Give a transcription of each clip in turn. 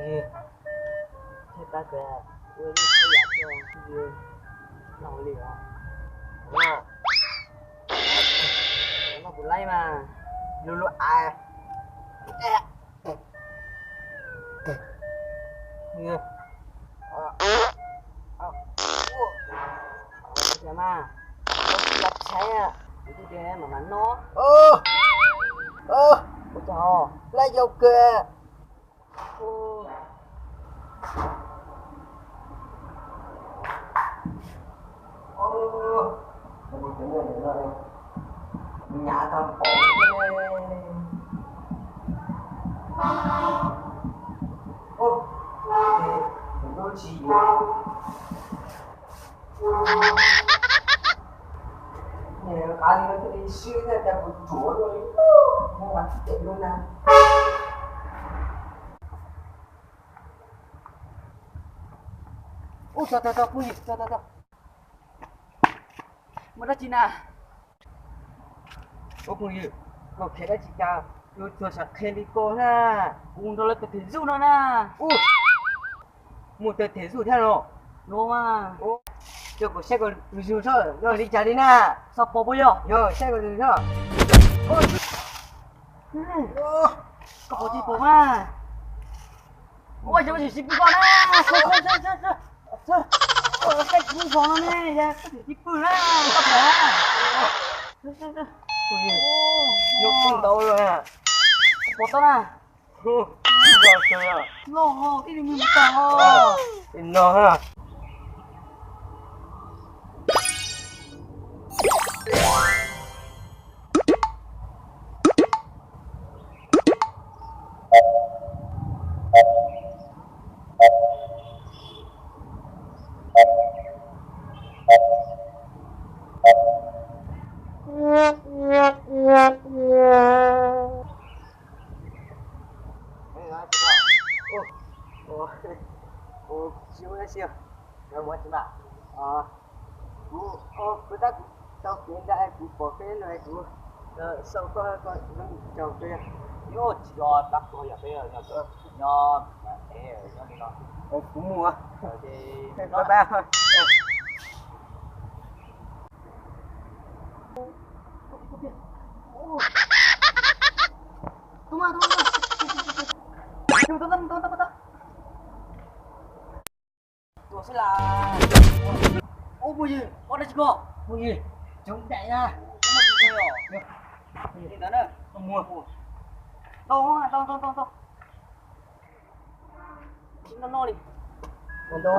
Thiab tab sis ua yeej txhua yam txog tus yus laus li os. Noj kuv laib mas, lub lub a. Mas, kuv tib tias mam mam noj. Ua cas laj yau kawg. Nyav tag npaum li. Ub, tus tub tsis yuav. Nws qav li no thiaj li swb thiaj cas kuv tsuav dua li. Muab mas tsis tseem lub na. Ub, txog txog txog phooj ywg, txog txog txog. Muaj dab tsi na? Ub phooj ywg, koj khev dab tsi cas yuav txog sam qhe li ko na? Kuv nrog lawv tus them zuj no na. Ub, muaj tus them zuj thiab los? Los mas. Ub, coj kuv saib koj tus zug tso, yog li cas li na? Xav pom puas yog? Yog, saib koj tus zug tso. Koj pom tsis pom mas. Ua yog tsis pw koj na. Saib kuv zog no ne, yog koj tsis pw na, koj pom na. Nyob pw ntau lawm. Pom tau na. Loj, ib li mus tag. No. Kuv tsis ua dab tsi, koj muab tsis mas. Kuv, kuv tab kuv tau kev ntawd kuv pom peb no kuv xauj koj, koj zoo caug peb. Yog tsis yog tab kuv yog peb nyob nyob es nyob li no. Kuv mus. Bye bye. Tua xwb las. Ub phooj ywg, ua dab tsi koj? Phooj ywg, tsoom daim na. Li ntawd na. Ntau ntau ntau ntau. Tsis noj noj li. Ntau ntau.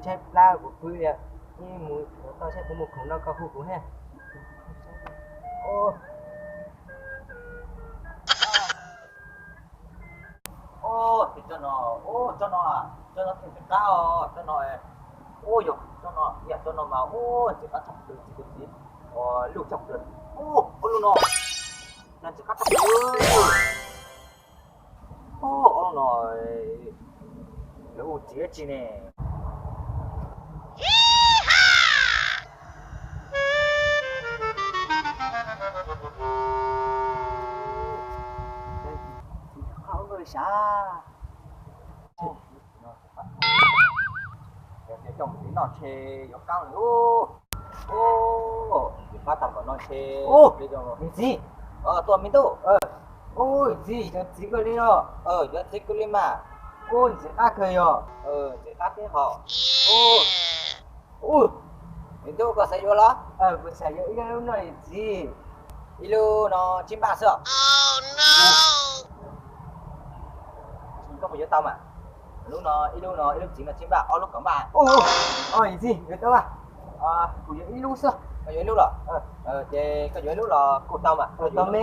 Tshaib plab kuv pw, ib mus tau saib kuv mus khoom no koj hu kuv thiab. Ub, tsob no, ub, tsob no, tsob no thiaj ntxim qab os, tsob no. Ub, yog tsob no, yog tsob no mas ub ntxim qab tshaj plaws txiv tus txiv. Ua luj tshaj plaws. Ub, ua luj no, no ntxim qab tshaj plaws. Ub, ua luj no, lawv hu txiv dab tsi ne? Qab ua sav. Yog tias coj mus txiv noj ntshe yuav qab li ub. Ub, ntxim qab tag npaum no ntshe. Ub, yawm txiv. Tuaj me ntuj. Ub, yawm txiv, yog txiv koj li no. Yog txiv kuv li mas. Ub, ntxim qab kawg yog. Ntxim qab thiab hos. Ub, me ntuj, koj xav yuav los? Kuv xav yuav ib lub no yawm txiv. Ib lub no tsib npaj xwb os. Koj puas yuav tau mas? Lub no, ib lub no, ib lub txiv no tsib npaj, ob lub kaum npaj. Yawm txiv, yuav tau mas. Kuv yuav ib lub xwb. Koj yuav ib lub los? Ces koj yuav ib lub los kuj tau mas. Tau me.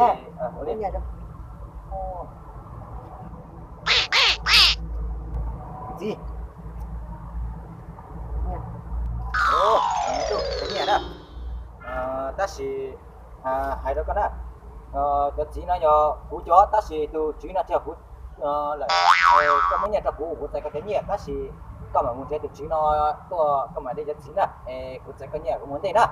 Txiv. Nyiam na. Tab sis hais rau koj na, cov txiv no yog kuv cov, tab sis tus tswv no tsis yog kuv lawm. Koj muab nyiaj rau kuv, kuv txais koj cov nyiaj, tab sis koj mam mus nrhiav tus tswv no tuaj, koj mam de cov txiv na, es kuv txais koj nyiaj kuv mus ntej na.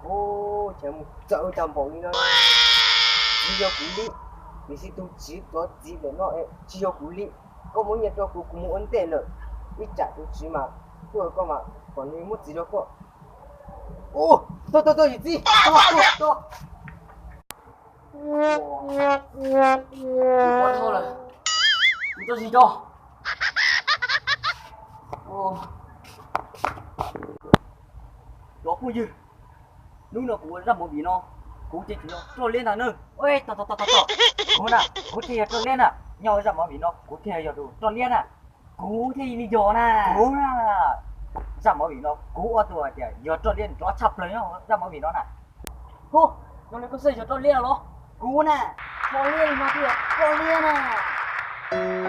Ub, Mus txawv tag npaum li no, tsis yog kuv li. Tiam sis tus tswv tuav txiv ntawm no tsis yog kuv li. Koj muab nyiaj rau kuv, kuv mus ua ntej lawm. Ib tsam tus tswv mas tuaj koj mas kom nws muab txiv rau koj. Ua, tuaj tuaj tuaj, yawm txiv, tuaj tuaj tuaj. Ua dhau lawm, kuv tso zis tso. Cov phooj ywg, hnub no kuv ua zaj movie no, kuv ces tsis yog roj liab ntag na. Tos tos tos tos, kuv na, kuv thiaj yog roj liab na. Nyob ua zaj movie no kuv thiaj yog tus roj liab na. Kuv thiaj li yog na. Kuv na, zaj movie no kuv ua tus hais tias yog roj liab nrov tshaj plaws nyob zaj movie no na. Hu, no nws koj xwb yog roj liab los? Kuv na, roj liab li no thiaj yog roj liab na.